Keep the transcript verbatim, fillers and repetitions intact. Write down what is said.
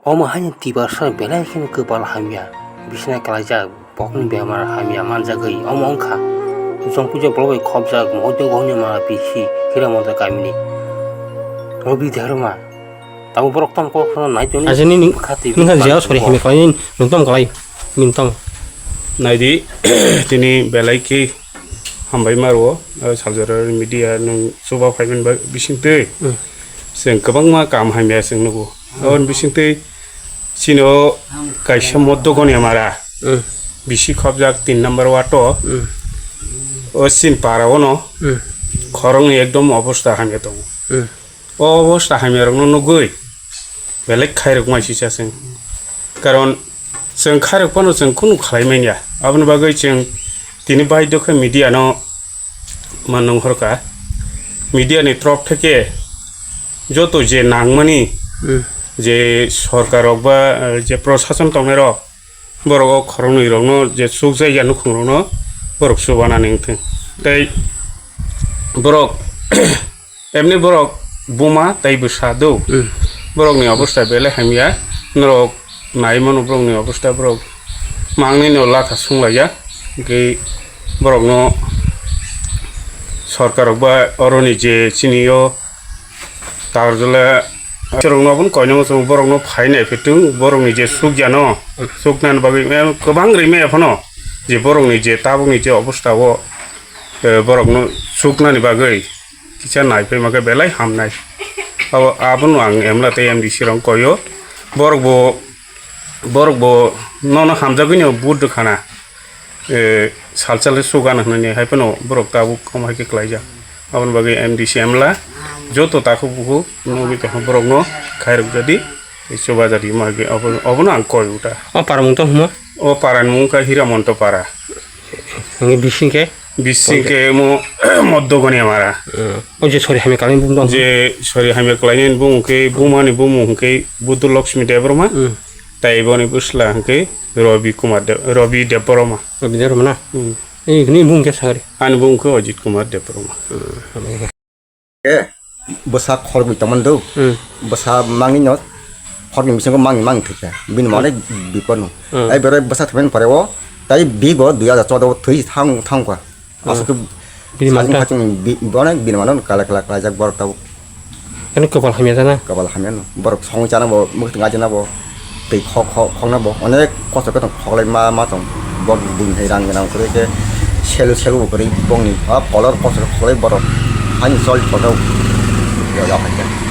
Omo haino tiprasa belai kheno kwpal hamya, bisina klaijak, bokni bemar hamya manjagwi omo wngkha. Jongpuja borok bai khopjak, mohoito gohni ma bisi Hiramondo kamini. Robi Debbarma, tamo borok tamo kok sono nai tongni Aje nini bwkha twi nungkha bwkha jia sori tongbo. Himi khlaini nungtong khlai, nungtong. Naidi, tini belai khe hambai maro, o Salzara media nung chuba phaiman ba bising twi. Hmm. Chwng kwbangma kam hamya chwng nugo. Hmm. Aboni bising twi chini o kaisa moddo goni amara. Hmm. Bisi khopjak tin number wato. Hmm. O chin para ono. Hmm. Khoroknwi ekdom obostha hamya tongo. Hmm. O obostha hamya rokno nugwi belai khairok mai sisa chwng. Karon chwng khairok phano chwng kunu khlai manya. Aboni bagwi chwng tini baidhyo khe media no manung horkha. Media ni trop theke joto je nangmani Hmm. je sorkar rok ba, eh, je prosason tongnai rok borok o khoroknwi rokno je chukjak ya nukhung rokno borok chubanani wngthung. Tei borok emni borok buma tei bwsa do. Hmm. Borokni obostha belai hamya. Norok nai mano borokni obostha, borok mangnino latha sunglaiya. Hwnkhe borokno sorkar rok ba oroni je chini o tarjula chwrwngno obono koinongo chwng borokno phainai phetwng borokni je sukjano suknani bagwi kwbang rime phano je borokni je tabukni je obostha o, eh, borokno suknani bagwi kisa naiphai makhe belai hamnai. Abo, abono ang emla tei M D C rok koyo. Borok bo, borok bo nono hamjagwino vote rwkhana. Eh, salsal sugan hwnwi hai phano borok tabuk omo hai khe klaijak. Aboni bagwi M D C emla joto takhuk bukhuk nugwi tongkha borokno khairok jadi. Tei chubajar ima khe obo-, obono ang koi uta. O para mung tong himo? O para ni mung kha Hiramonto para. Nini bising khe? Bising khe mo Moddo Goniamara. Hmm. O je sori hamya kalaini bumung tong? Je sori hamya kalaini bumung khe, buma ni bumung hwnkhe Budhu Lakshmi Debbarma. Hmm. Tai boni bwsla hwnkhe Rabi Kumar Deb-, Rabi Debbarma. Rabi Debbarma na? Hmm. Ei, nini bumung khe sagari? Ani bumung khe Ajit Kumar Debbarma. Hmm. Hamya khe. E, bwsa khoroknwi tongmani do. Hmm. Bwsa mangni no khoroknwi bisingo mangni mangni thwikha. Bini Hmm. mane bipor no. Hmm. Ai bere bwsa thwimani pore o, tai bi bo dui hajar chouda o thwi thang, thangkha. Hmm. Aswk khe Bini sajing manta? Khachung bi, bono bini mano kala kala kala jak borok tabuk. Ani kwpal hamya jana? Kwpal hamya no. Borok songwi chana bo, mwkhwtwng ajana bo. Tei khok, khok, khokna bo onek kosto khe tong khoklai ma, ma tong. Bok buini hai rang gwnang kwrwi khe selu, selu bo kwrwi bongni a kolor kosto khoklai borok. Ani chol kotor. Yo, yo, hai khe.